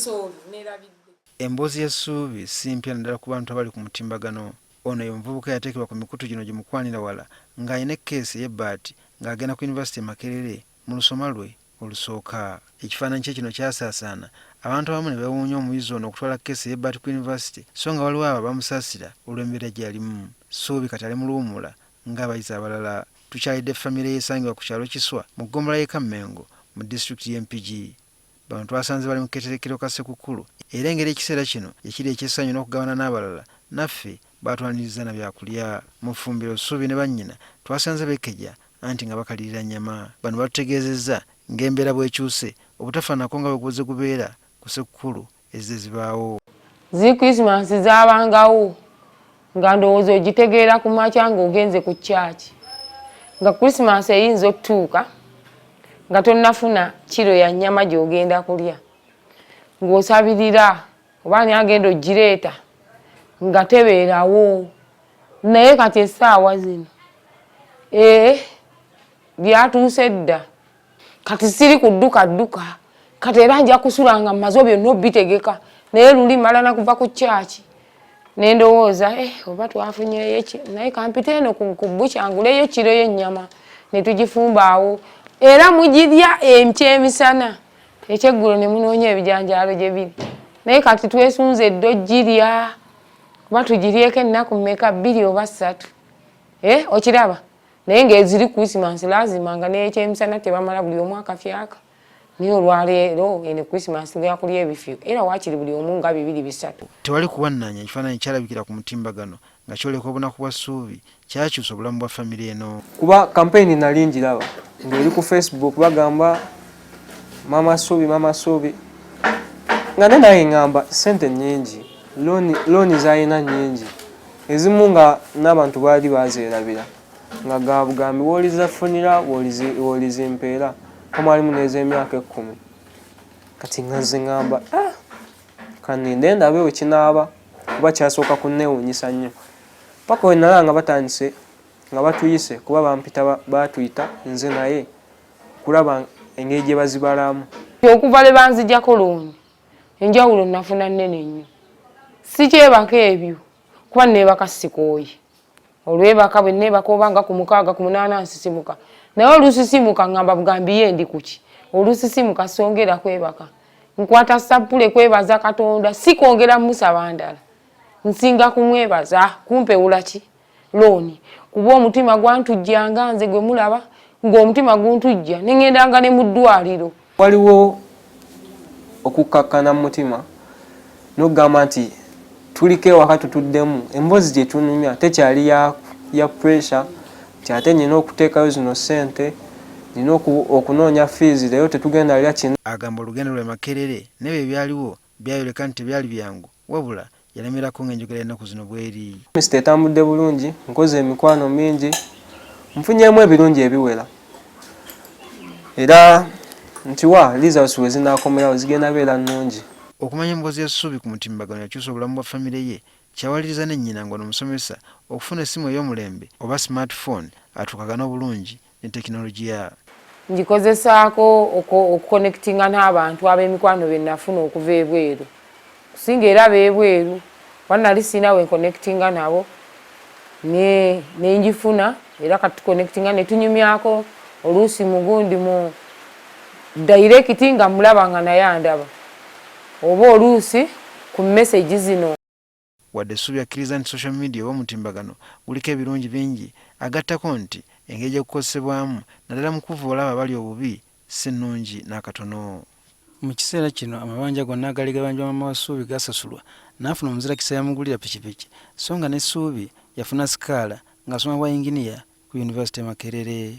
Sorry, nerabidde. Emboozi y'essuubi si mpya naddala ku bantu abali ku mutimbagano. Ono ye muvubuka eyateekebwa ku mikutu gino gimukwanira wala ng'alina ekkeesi ey'ebbaati ng'agenda ku yunivasite e Makerere mu lusoma lwe olusooka. Ekifaananyi kye kino kyasaasaana abantu abamu ne beewuunya omuyizi ono okutwala kkeesi ey'ebbaati ku yunivasite so nga waliwo abo abamusaasira olw'embeera gye yalimu. Ssuubi kati ali mu luwummula ng'abayizi abalala. Tukyalidde famire ye esangibwa ku kyalo Kiswa mu ggombolola y'e Kammengo mu disitulikiti y'e Mpigi. Bano twasanze bali mu keterekero ka Ssekukkulu era engeri ekiseera kino gye kiri eky'essanyu n'okugabana n'abalala naffe baatwanirizza na byakulya. Mu ffumbiro Ssuubi ne bannyina twasanze bekeja anti nga bakalirira nnyama. Bano batutegeezezza ng'embeera bw'ekyuse obutafaananako nga bwe guzze gubeera ku Ssekukkulu ezizze zibaawo. Zi Christmas zaabangawo nga ndowooza ogitegeera ku makya ng'ogenze ku church, nga Christmas eyinza otutuuka nga tonnafuna kiro ya nnyama gy'ogenda kulya, ng'osabirira oba ani agenda ogireeta nga tebeerawo. Naye kati essaawa zino ee byatuuse dda, kati siri kudduka dduka, kati era nja kusula nga mmaze byonna obitegeka. Naye luli mala nakuva ku church ne ndowooza, oba twafunyeyo ki, naye kampite eno ku butcher nguleyo kiro y'ennyama ne tugifumba awo, era mugirya enkyemisana, ekyeggulo ne munoonya ebijanjaalo gye biri. Naye kati twesunze dda ogirya, kuba tugiryeko ennaku mmeka, 2 oba 3, okiraba. Naye ng'eziri Christmas lazima nga n'ekyemisana tebamala, buli omu akafyaka. Naye olwaleero eno Christmas lyakulya ebifyo, era waakiri buli omu nga 2 3. Tewali kuwannanya, ekifaananyi kyalabikira ku mutimbagano nga kyoleka obunaku bwa Ssuubi kyakyusa obulamu bwa famire eno. Kuba kampeyini nali ngiraba ng'eri ku Facebook, bagamba Mama Ssuubi, Mama Ssuubi, nga ne naye ŋŋamba ssente nnyingi, looni z'alina nnyingi, ezimu nga n'abantu baali bazeerabira, nga ga bugambi w'olizafunira w'olizimpeera, ko mwalimu n'ez'emyaka 10. Kati nga nze ŋŋamba, kaninde ndabe we kinaaba, kuba kyasooka kunneewuunyisa nnyo paka we nalaba nga batandise nga batuyise, kuba bampita, baatuyita nze naye kulaba engeri gye bazibalamu. Okuva lwe banzijjako looni, enjawulo nafuna nnene nnyo. Sikyebaka ebyo, kuba neebaka sikooye. Olwebaka bwe neebaka oba nga ku 6, ku 8 nsisimuka, naye olusisimuka ŋŋamba bugambi ye ndi kuki. Olusisimuka songera kwebaka, nkwata sappule kwebaza Katonda, si kwongera musaba ndala, nsinga kumwebaza kumpewula ki looni, kuba omutima gwantujjanga nze gwe mulaba ng'omutima guntujja ne ŋŋendanga ne mu ddwaliro. Waliwo okukkakkana mu mutima n'okugamba nti tuliko ewaka tutuddemu, emboozi gye tunyumya tekyali ya pressure nti ate nina okuteekayo zino ssente, nina okunoonya fees, leero tetugenda lya kino. Agamba olugendo lwe Makerere n'ebyo ebyaliwo byayoleka nti tebyali byangu, wabula yalemerako ng'enjogera y'ennaku zino bw'eri. Minisita etambudde bulungi, nkoze emikwano mingi, nfunyeemu ebirungi ebiwera, era nti wa results we zinaakomerawo zigenda beera nnungi. Okumanya emboozi ya Ssuubi ku mutimbagano yakyusa obulamu bwa famire ye, kyawaliriza ne nnyina ng'ono musomesa okufuna essimu ey'omulembe oba smartphone atuukagane obulungi ne tekinologiya. Ngikozesaako okuconnectinga n'abantu ab'emikwano be nafuna okuva ebweru, kusinga era b'ebweru, kuba nali sirina we nconnectinga nabo, ne ngifuna, era kati tuconnectinga ne tunyumyako oluusi mugundi mu direct nga mulaba nga naye andaba, oba oluusi ku message zino. Wadde Ssuubi akkiriza nti social media oba omutimbagano guliko ebirungi bingi, agattako nti engeri gye gukozesebwamu naddala mu kuvvoola abo abali obubi si nnungi n'akatono. Mu kiseera kino amabanja gonna agaali gabanjibwa maama wa Ssuubi gaasasulwa n'afuna omuzirakisa eyamugulira pikipiki so nga ne Ssuubi yafuna sikaala ng'asoma bwa yinginiya ku yunivasite e Makerere.